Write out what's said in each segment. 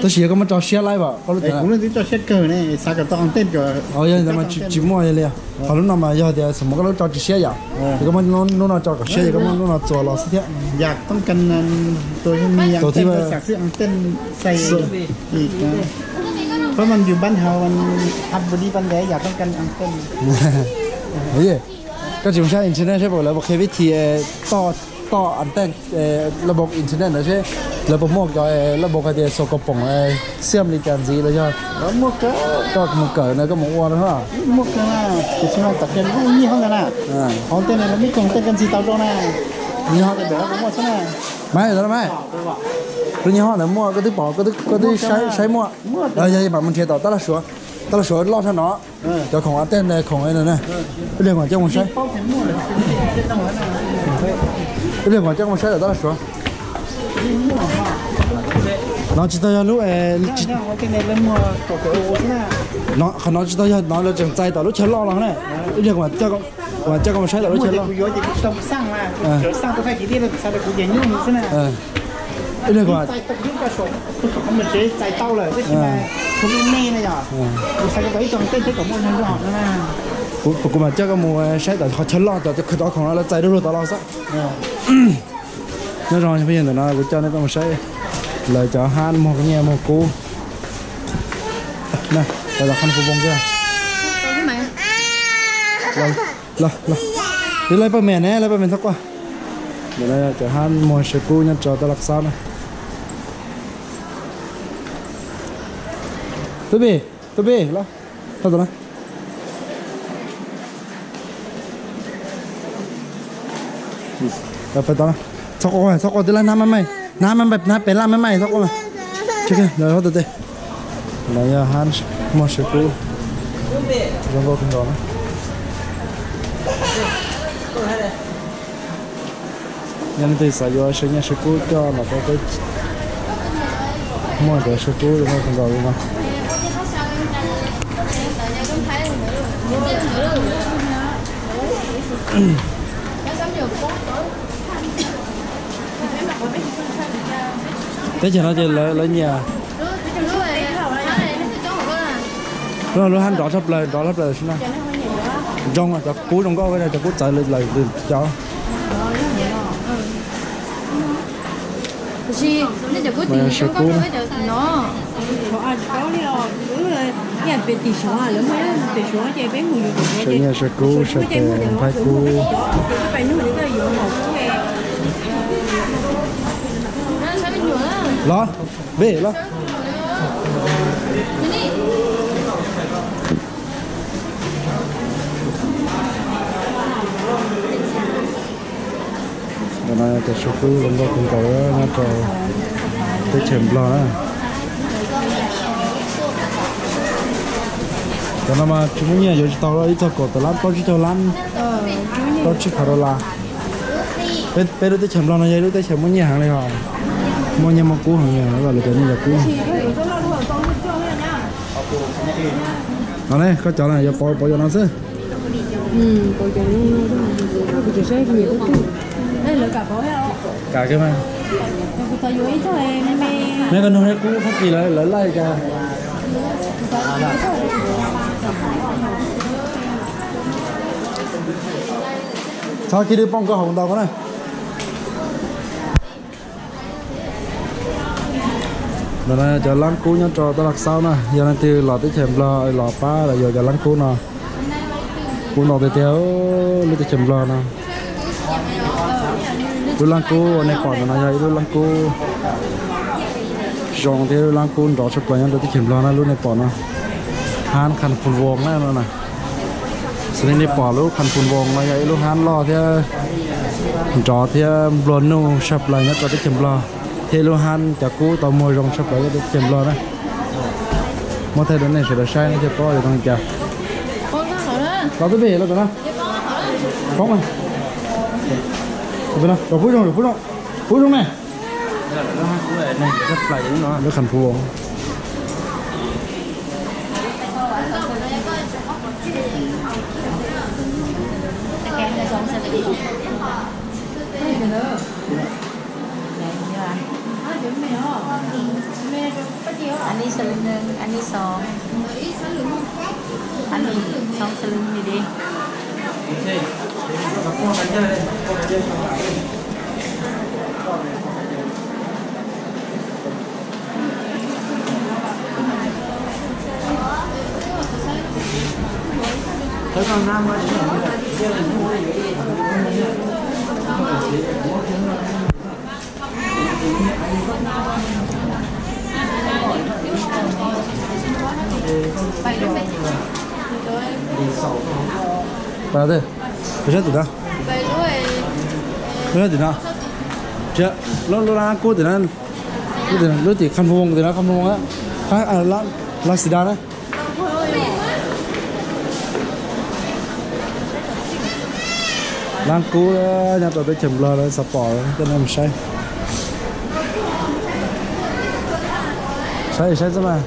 Tab sis yog koj muab tso siab laib as, koj lub, kuv lub twb tso siab kawg ne, xav kom tau antenna. Yog li ntawd mas tsis muaj li. Qhov lub no mas yog tias xam mos koj lub tso tsis siab yom, ces koj muab lub no tso kom siab, ces koj muab lub no txuas los xwb thiab. Yog, tus thiab, pab man yus npab hauv, hab bu di ban le yog toob kan antenna. Koj tsis mus saib internet seb puas lawv puas qhia vib thi toj, toj antenna, laj npoo internet ntawd seb lawv puas muaj cov laj npoo hais tias xua kaus poom xiam li cas ntxiv los yog koj mus kawm na, koj mus ua na. Muaj kawg na, tiam sis mas tam sim no nyiaj hoob ntawd na. Hauv tej no lawv muab koom tej koj ntxiv tau rau na. Nyiaj hoob ntawd lawv muaj xwb na. Mas, mas, lub nyiaj hoob ntawd muaj, koj twb pom, koj twb saib, saib muaj. Yog mam mus nrhiav tom tab laj suav, tab laj suav loj tshaj no. Cov khoom antenna khoom na, ib pliag kuv mam coj mus saib. Ib pliag kuv mam coj mus saib tom tab laj suav. No tsis tau yog lub, qhov no tsis tau yog no, lawv tseem txais tom lub chaw loj los na. Ib pliag kuv mam coj koj mus saib tom lub chaw loj. Ib pliag kuv, kuv mam coj koj mus saib tom qhov chaw loj, cov khoom no lawv txais dua luag tom los xwb. Nyob zoo phooj ywg, ntawm no kuv coj nej tuaj mus saib lawv cov hab muag nyiaj muag kub. Lawv khab fu voos kiag. Los, los, los. Twb laij paj meem ne, laij paj meem txhob quaj. Ntawm no cov hab muag saw kub nyob rau tab laj xab na. Tub Pis, Tub Pis, los, los tom no. Pais tom no. Txhob quaj, txhob quaj, twb laij hnab maj maij, hnab maj maij, hnab pem laj maj maij, txhob quaj. Lawv hab tes, lawv yog hab muag saw kub zoo nkauj kawg nkaus na. Yog leej twg xav yuav saw nyiaj saw kub coj los rau peb, muaj ntawd saw kub zoo nkauj kawg nkaus li no. Teb chaws no ces lawv, lawv nyiam, lub hab nrov tshaj plaws, nrov tshaj plaws tam sim no. Zoo, cov kub zoo nkauj, cov kub txawv lawm cov. Saw kub. Saw nyiaj saw kub, saw tes nqaij kub. Los, Pis, los. Ntawm no cov saw kub zoo nkauj kawg nkaus nyob rau teb chaws Nplog na. Cov no mas tsis muaj nyiaj yuav tsis tau ib txog kaum tawm lab, plaub tsib caug lab, plaub tsib phav dollar. Peb lub teb chaws Nplog no yog ib lub teb chaws muaj nyiaj heev li os. Muaj nyiaj muaj kub heev li os, lawv cov nyiaj cov kub. No ne, koj cov na, yuav pauv pauv cov no xwb. Kam kiag mas. Meb koj nug kub Fab Kis lawv laij cas. Txhob kib dwb poob koj hauv ntau ko na. Ntawm no cov laab kub nyob rau tab laj xaub na, yog leej twg los teb chaws Nplog los pab los yuav cov laab kub no. Kub ntau tiag tiag lub teb chaws Nplog no. Lub laab kub uas nej pom ntawm no yog ib lub laab kub zoo thiab lub laab kub nrov tshaj plaws nyob rau teb chaws Nplog na, lub nej pom no. Hab Khas Phoo Voos na no na. Xws li nej pom lub Khas Phoo Voos no yog ib lub hab loj thiab nrov thiab nplua nuj tshaj plaws nyob rau teb chaws Nplog, thiab ib lub hab cov kub tau muag zoo tshaj plaws nyob rau teb chaws Nplog na. Muab thaij rau nej sawv daws saib nej thiaj paub yog zoo li cas. Los tub pem los tom no. Poob mas. Tom Phub Zoog, tom Phub Zoog, Phub Zoog ne. Lub Khas Phoo Voos. อันนี้สอง อันนี้สองสลึงนี่ดิ Pab, peb sab tim no, peb sab tim no, lub lub lab kub tim no, lub tim Kham Hmoo tim no, Kham Hmoo, Lazada na. Lab kub nyob rau teb chaws Nplog lawv xav pom coj nej mus saib. Saib saib xwb mas.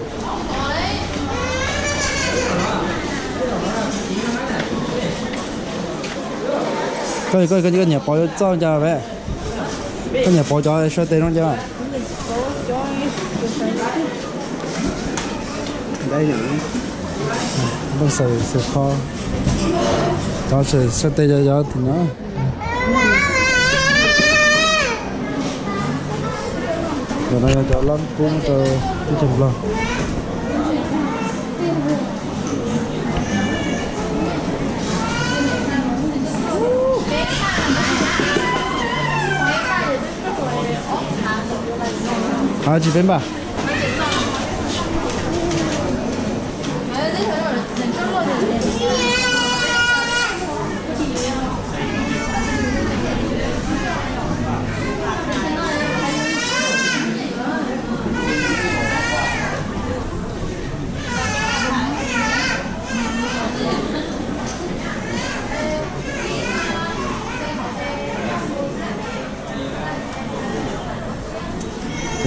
Koj, koj, koj nyiam pov txoj cas ve? Koj nyiam pov cov suab tes no cas? Xaws, xaws kho, cov suab tes yog tim no. Cov no yog cov lab kub rau teb chaws Nplog. Hab tsis peb npaj.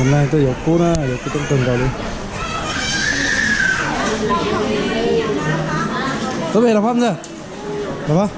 Cov no tuaj yuav kub na, yuav kub coob kawg nkaus li. Tuaj pem los pab ntxawg, los pab.